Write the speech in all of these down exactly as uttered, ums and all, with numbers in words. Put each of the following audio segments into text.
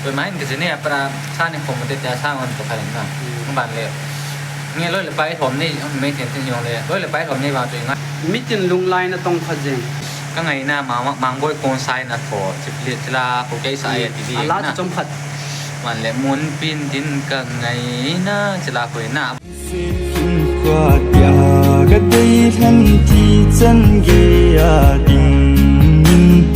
Koima hin kijin e, para sa ni khom te te sa ngon to kha na. Hmm. Ban le. Nge loi le pai thom nei, um, mei then tin yong le. Loi le pai thom nei ba tu nga. Mitin lunglai na tong kha jing. Ka ngaina ma, ma, Mangboi Kong Sai na tho, chip le chila ko kei sa e ti di. Ala na. Chom khat. Ban le mun pin din ka ngaina chila ko na. Khuatia ka dei lhan ti chan gei a dingin.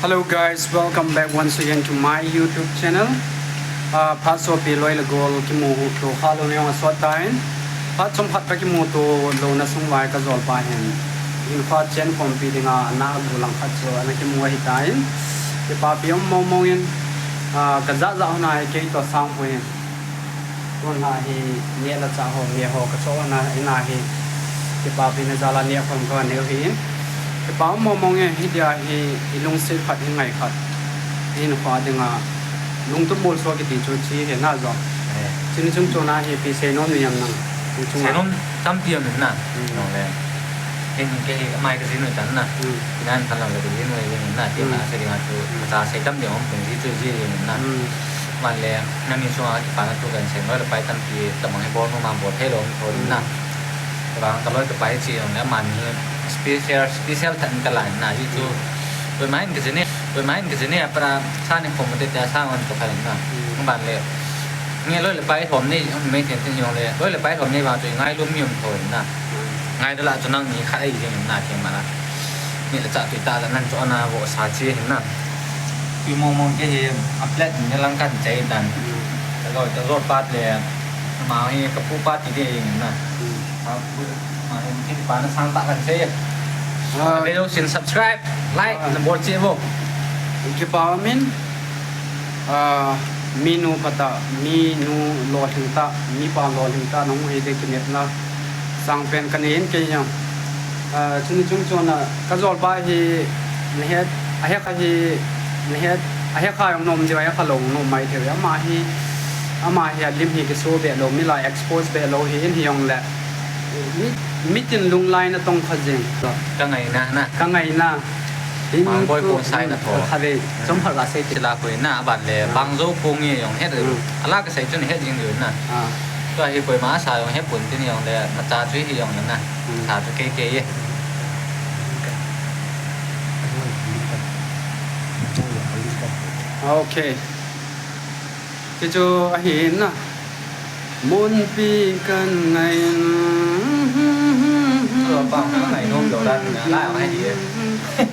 Hello guys, welcome back once again to my YouTube channel. Ah, phat sopi loi le gol kimu hu to kha lou ni ong a sot tain. Phat chom khat ka kimu to lou na sung vai ka jol pa hin. In phat chen khom pi dinga na gu lang khat chu ana kimu ahi tain. Kipapi um mong mong in, ah, ka ja ja hona kei to sang pu hin. Tun a hi, neh le chah ho, neh ho ka choh na, in a hi, kipapi na jal a neh khom ka neh u hi in. Kipa um mong mong e, hitia hi, i lungset khat, i ngai khat. I hinkho dinga, lungtup molso kiti chu chi hi na jong. Eh. Chuni chungchon a hi, ipi sei nom ni ham nang. Chung chung a. Sei nom tampi um na. Hmm. Nong le. Hin kei hi, amai ka jin u tan na. Hmm. Inan tan lang ka jin u jin na. Ti na, hmm, sei dinga chu, hmm, ka sei tam ding um pun ji chu ji jin na. Hmm. Van le, nangni sunga kipana thu kahin sei, loi le pai tampi, tamang hi bol nom a bol thei lou, um tho ding na. Tabang ka loi ka pai chi jong le, amani special, special tah in ka la in na, hi chu. Koima hin kijin e, koima hin kijin e, para sa ni khom te te sa ngon to kha in na. Van le, nge loi le pai thom nei, um, mei then tin jong le, loi le pai thom nei ba chu ngailu mi um tho in na. Ngai da la chu nangni khat ahi jing in na, kei ma la. Ni le cha tui ta la nan chu ana vo sa chi hin na. Tui mong mong kei hi a plate ni lang kan chei dan. Ka loi, ka loi pat le, ama hi ka pu pat ti ding na. Hmm. Ka pu, ama hi kin pa na sang ta kan chei. Ah. Video sin subscribe, like, ah, na bol cheh vo. Kipa min, ah, minu phat a, minu lolhing tah, mipa lolhing tah, nang hi de kinepna. Sangpen ka nei in kei jong. Ah, chuni chungchon a, ka jolpa hi, na het, a hekha hi, na het, a hekha jong nom diu, a hekha lou nom mai thei. Ama hi, ama hi a lim hi kiso be lou, mi la expose be lou hi in hi jong le. Mi, mitin lunglai na tong kha jing. Ka ngaina na. Ka ngaina. Mangboi Kong Sai na tho. Kha ve, chom phat la sei ti. Sila koi na, aban le, ah, Bangjo Kong nge jong het. Hmm. Ala ka sei chun het jing diu na. Ah. Tua hi koima sa jong he pun tin jong le, macha chu hi jong le na. Hmm. Sa chu kei kei e. Okay. Ti chu ahi na. Munpi kan ngai. Lo pa ka ngai nom lo dan na la ngai di.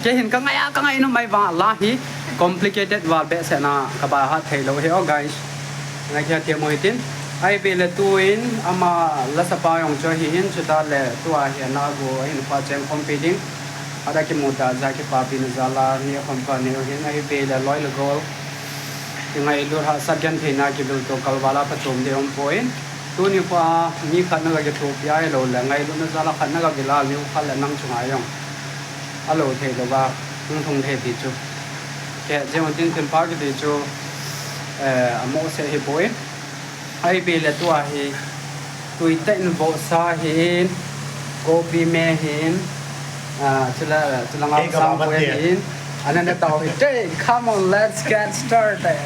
Kei hin ka ngai a, ka ngai nom mai va la hi. Complicated val behseh na ka ba hat thei lou hi, oh guys. Ngai kia tia mo hitin. Ai be le tuin ama la sapa jong chu hi in chuta le tua hi ana go hin pa chen khom pi ding. Ada kimu ta ja kipapi na jal a ni khom pa ni hin ai be le loi le gol. Kingailut hahsat gentheina kibil to kalval a phachom ding um poi. Tuni kho a mi khat na ka kithopi a hilou le ngailutna jal a khat na ka vil a ni khat le nang chunga jong. A lo thei lou va, hung thung thei ti chu. Kei jeng tin thil pha kiti chu, eh, a mo se hi poi. Ai be le tua hi, tui tah in vohsa hin, kopi me hin, ah, chula, chula nga sam poi hin. Anana tau hi. Hey, come on, let's get started.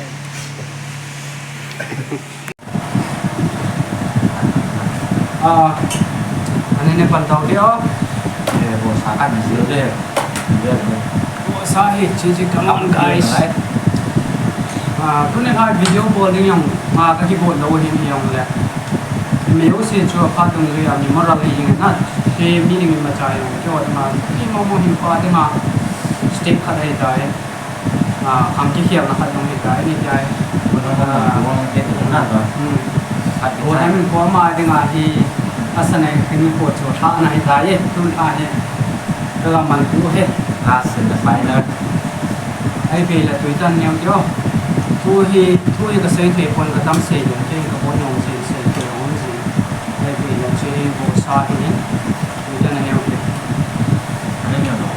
Ah, anene pan tau dia. Eh, vohsa kan ni dia. Vohsa hi, chi chi, come on, guys. Ah, tuni a video bol ding jong, ma ka kibol lou hin jong le. Mi u si chu kha dung ri a mi moral hi jing na. He mi ding ma cha jong, kio ma, mi mo mo hin pa ding a. Step khat hai tai. Ah, khang kikhelna khat jong hitai, ni tai. Kona kona, ah, kona te tu na to. Hmm. Khat hitai. Kona min ko ma dinga hi, asa nei kini ko chu tha na hitai, tu tha hi. Kala man tu he. Last and the final. Ai be la tui tan neo kio. Tu hi, tu hi ka sei thei pon ka tam sei jong, ke ka bon jong sei, sei thei jong sei. Ai be la che. Sa hi, tui tan aneo kit. Aneo lo.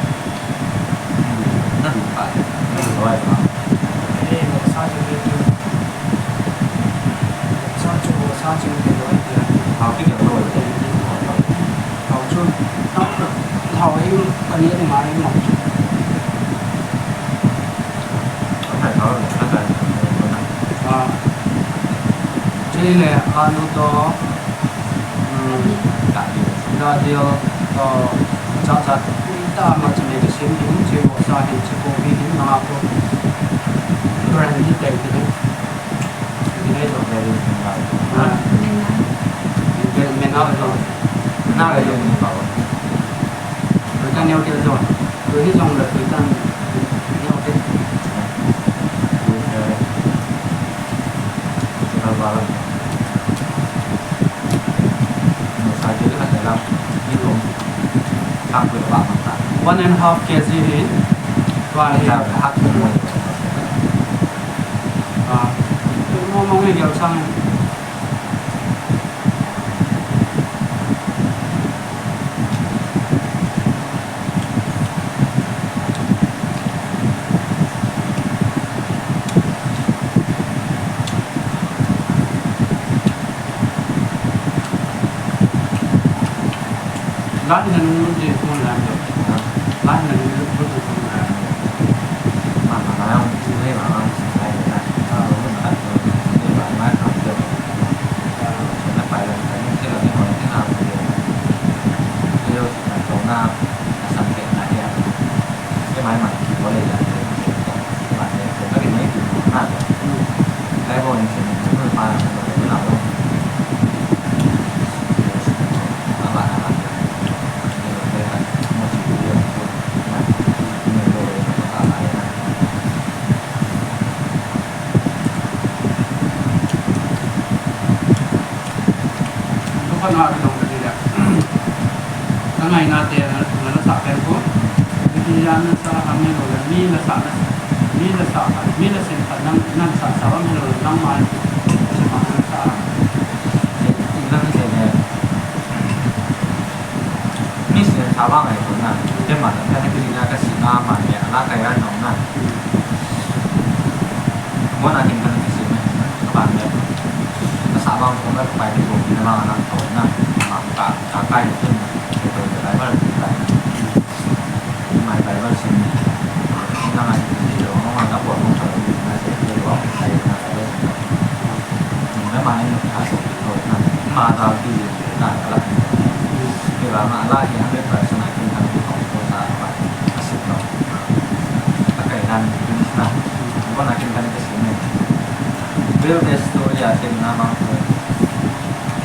Na du pa. Aneo lo ai pa. Eh, sa chu le tu. Sa chu, sa chu le lo ai pa. Hao kit lo. Hao chu. Hao ai, ani ni ma ni ma. Hao, hao. Ah. Chule alu to. Dadil, to, cha cha, ta ma chine kisim hin, che mo sa hin, che ko hi hin, na ko. Brand ni te hin. Ni nei lo. Ah. Mena. Mena lo. Mena lo. Tui tan neo kit jo. Tui hi jong le tui tan neo kit. Tui, eh, tui tan ba la. Motorcycle khat le lang, kilo sang koi ba ma ta. One and a half K G hi, tua hi. Sa ha ko mo. Ah, mo mo nge gel sang. Lai na nung lut ji phone lam lo. Lai na nung lut ji phone lam lo. Ma ma la ang, nei ma ang, lai na. Ah, ma ma. Nei ma ma ka lo. Ah, na pa la, ni ke la ni ho ni na. Yo, na to na, na sam ke na ya. Ke mai ma ki bo le ya. Ma ne, to na ke nei tu na. Lai bo ni se ni, ma ma, ma ma. Ka ngaina te na, na sa pen ko. Ni ya na sa ha me lo, ni na sa na. Ni na sa, ni na sin ka nang, nang sa sa wa me lo, nang ma. Sa ma na sa. Nang se ne. Mi sin sa wa ngai ko na. Te ma na, ka ni na ka si na ma ne, ala ka ya no na. Mo na kin ka ni si na. Ka ba ne. Ka sa wa ko na, ka pa ni ko na ma na ko na. Ma ka, ka kai ko na. Ko ko ka ba ta. Mai Bible sim ni. Ina ngai ni lo, ma na bol mong sa lo, na se lo, ai na lo. Ni na mai ni ka so lo na. Ma da ki ni na la. Ni ba ma la ni hundred percent a kin kan ko ko sa ba. A si lo. A kai dan ni na. Ko na kin kan ka sim ni. Real story a sim na ma ko.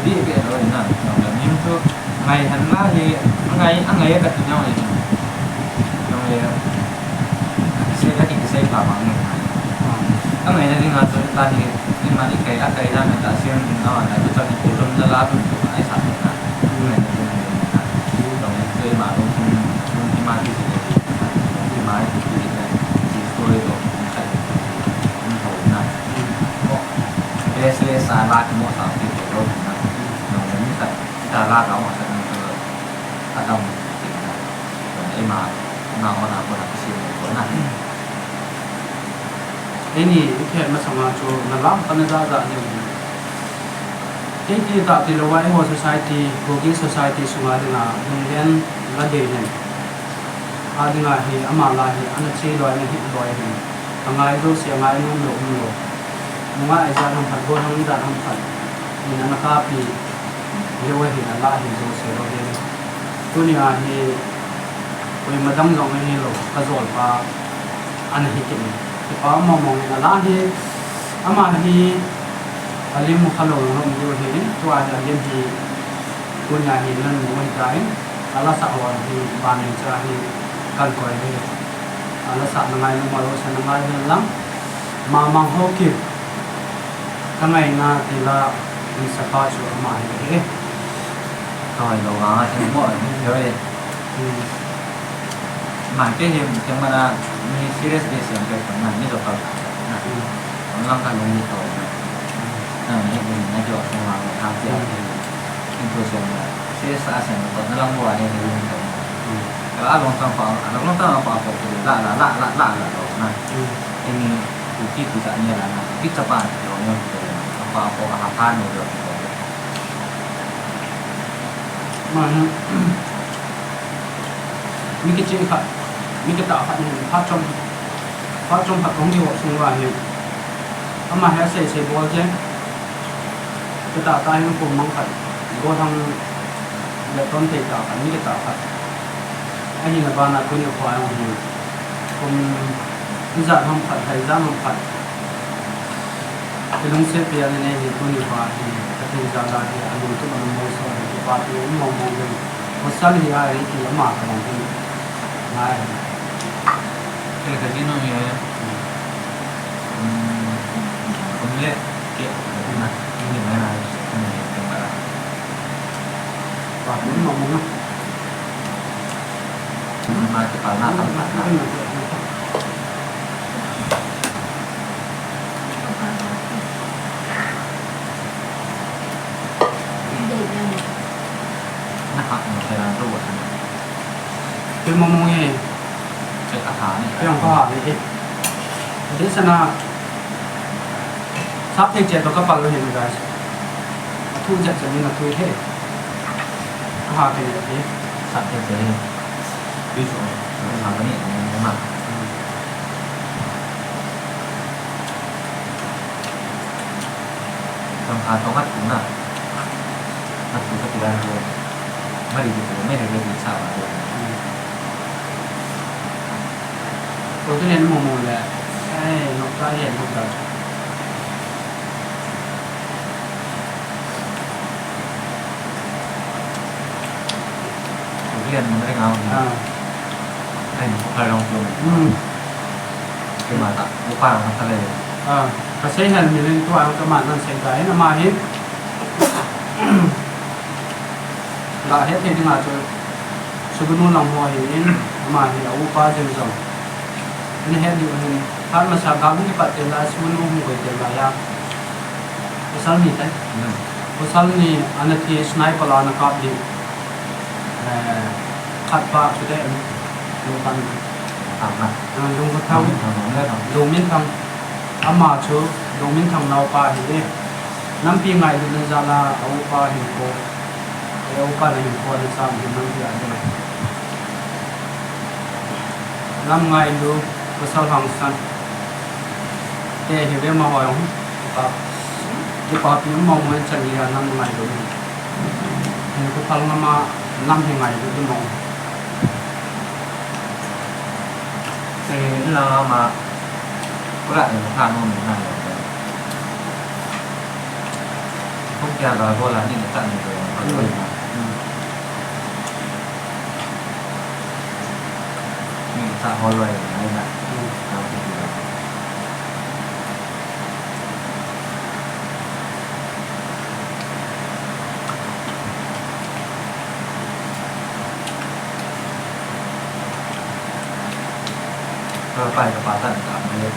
Di ke lo na. Ni tu Ngai han la hi, angai, angai ka ti nau hi. Nau hi, kisei ka ti kisei pa ma ngai. Angai na ding a chu ta hi, ni ma ni kai a kai na me ta siam ding na na tu ta ni tu lum na la tu tu ai sa na. Ngai na tu ni na. Nau hi tu ma tu tu tu ni ma ti si ni. Ni ma ti si ni. Ti story to. Ni to na. Mo. Best le sa la mo sa ti to na. Nau ni sa. Kita la ka ma sa ni to. Adam ti na. Ei ma na ho na ko na ki si mo ko na. Ei ni, i phet masanga chu na lam pa na ja ja ni. Kei ti ta ti lo wa, eiho society, Kuki society sunga dinga, Indian la dei hin. A dinga hi, ama la hi, ana che loi, ana hit loi hin. Angai jouse, angai nom lou, um lou. Nunga ijat ham khat, gollhang ijat ham khat. Ina ana kapi. Leu ahi, ala hi jouse lou hin. Tunia hi, koima dang jong ahi lou, ka jolpa ana hi kit in. Kipa mong mong in ala hi, ama hi, alim khalou lou diu ahi, tua hi alim hi, tunia hi nan mu ahi tai, ala sa ho hi, ban in cha hi, kan koi hi. Ala sa na ngai nu ma lou sa na ngai hin lang, ma mang ho kit. Ka ngaina tila, mi sapa chu ama hi e. Ka ngai lou vang a, eng mo, eng mo e. Hmm. Ma kei hi, kei mana, mi serious case yang kei, na, mi doktor. Na. Hmm. Lang ka lung ni to. Na, ni, ni, na jo, na, na, na, na, na, na, na, na, Pesa asen ko na lang wa he he. Kala long tang pa, long tang pa ko la la la la la la lo na. Ini uti tu ta ni la na. Kita pa ni lo ni. Pa ko ha pa ni lo. Mane. Mi kiching khat, mi kitah khat ni, phat chom, phat chom khat kong kiho sung uva hi. Ama hi asei sei bol jeng. Kitah tah hin kum mang khat, gollhang le ton tei tah khat, mi kitah khat. Ahina bana tuni kho a jong hi. Kum ijat ham khat, lha ijat ham khat. Kilungset pi a nei hi tuni kho hi, Pathen jal a hi, alungtup a mol so hi, kipa thu mong mong hi. Pasal hi a hi ki ama ka mong hi. Ngai. Kile ka jinu hi. Hmm. Kum le ke na, ni na na, ni na. Pa thu mong mong na. Ni ma kipana, kipana. Tui mong mong e. Tui ang kaha ni e. Adi sana. Sap thei che to kapal lo hin, guys. Athu jat jat ni na tui he. Aha ke ni e. Sap thei che he. Tui so. Sap ni. Tong kha tong khat tu na. Khat tu khat tu la tu. Mari tu tu, mari tu tu sa ma tu. Ko tu len mo mo le. Ai, no ta len mo ta. Ko tu len mo le ngau. Ah. Ai, ko kha long tu. Hmm. Kei ma ta, upa ma ta le. Ah, ka sei hel mi len tua ka ma nan sei ta, in ama hi. Ga het thei dinga chu, Sugnu lang ho hi in, ama hi a upa jeng jong. In het diu hin, phat masa ga hung kipat tel la, Sugnu hung koi tel la ya. Pasal ni tai. Hmm. Pasal ni ana thi sniper la ana kap di. Eh, khat pa chu te, Lungpan. Thang na. Ah, Lungpan Thang. Lungmin Thang, Lungmin Thang. Lungmin Thang. Ama chu Lungmin Thang naopa hi e. Nampi ngailutna jal a, a upa hinkho. A upa na hinkho na sam hi nampi a ding. Lam ngailu, pasal hangsan. Te hi ve ma hoi hung. Kipa, kipapi ma mo chan ya lam ngailu. Hin ko phal ngam a, lam hi ngailu di mo. Te la ma, kula ni kha no ni na. Ko kya ga bola ni ta ni ko. Ni ta holoi ni na. Ka pai ka pa ta ka le.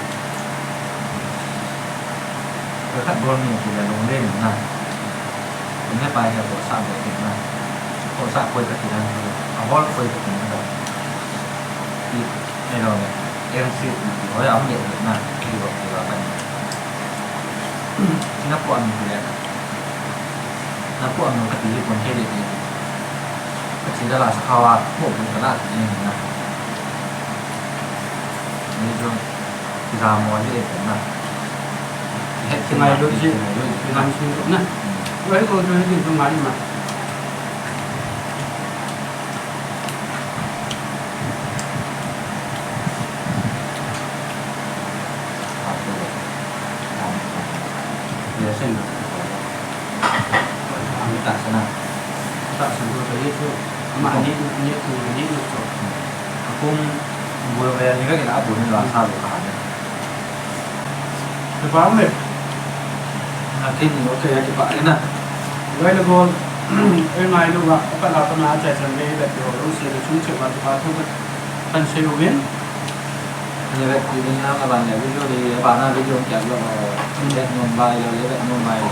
Ka khat bol ni ki la long le ni na. Kum le pai ka ko sa be ni na. Ko sa koi ka ti na. A bol koi ka ti na. Ki ne lo le. Eng si ti ho ya me ni na. Ki lo ki lo ka ni. Na ko am ni le. Na ko am no ka ti pon ke le ni. Ka ti da la sa kha wa ko ko ka la ni na. Ni jo ki da mo le na. He ki ngai lo ji, ki ngai lo ji. Ki ngai lo ji na. Wei ko jo ki jo ngai ma. Kipah le. Akin, okay, kipah le na. Loi le gol, ei ngailu va, apat a pat na achaichan ve le, lungset le chungchang va, kipah thu kan sei uvin. Ani ve, video ni na, aban le video ni, aban na video kya lo, le nom bai lo, le nom bai lo.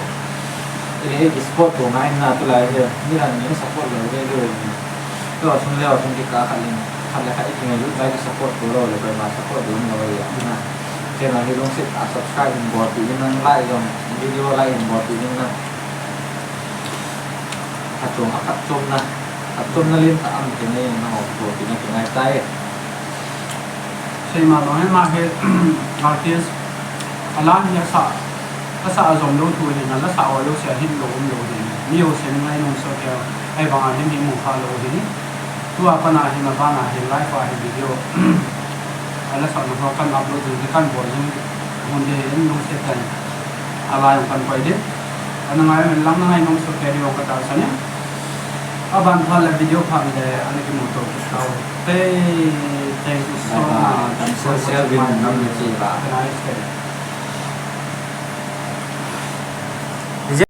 Ei ki support to ngai na, tulai hi mi han mi support lou ve ve. Lou sung lou sung ki ka khat le khat le khat i ngai lut lai ki support to lou le, koima support to lou le na. Channel hi lungset a subscribe in bol pi in lang, like jong, video like in bol pi in lang. Khat chom, khat chomna, khat chomna len tah a um teni, nangho bol pi na ki ngai tai. Seima bang hin ama hi artist, ala hi asa, asa a jom lou thu hin, ala sa o lou se a hit lou um lou hin. Mi ho se ngai nom so kei, ahivang a hin hi mu pha lou hin. Tua pat a hin, aban a hin, live a hin video, ala sa na ho kan upload ding, kan bol ding, mun ding hin lungset tah in. Ala jong kan koi ding. Ana ngai min lang, na ngai nom so kei ding jong ka tahsan e. Aban phat le video phat le ana kimuto kit tau. Thank you so much. Bye bye. Kan social win nam ni chi ba. Have a nice day.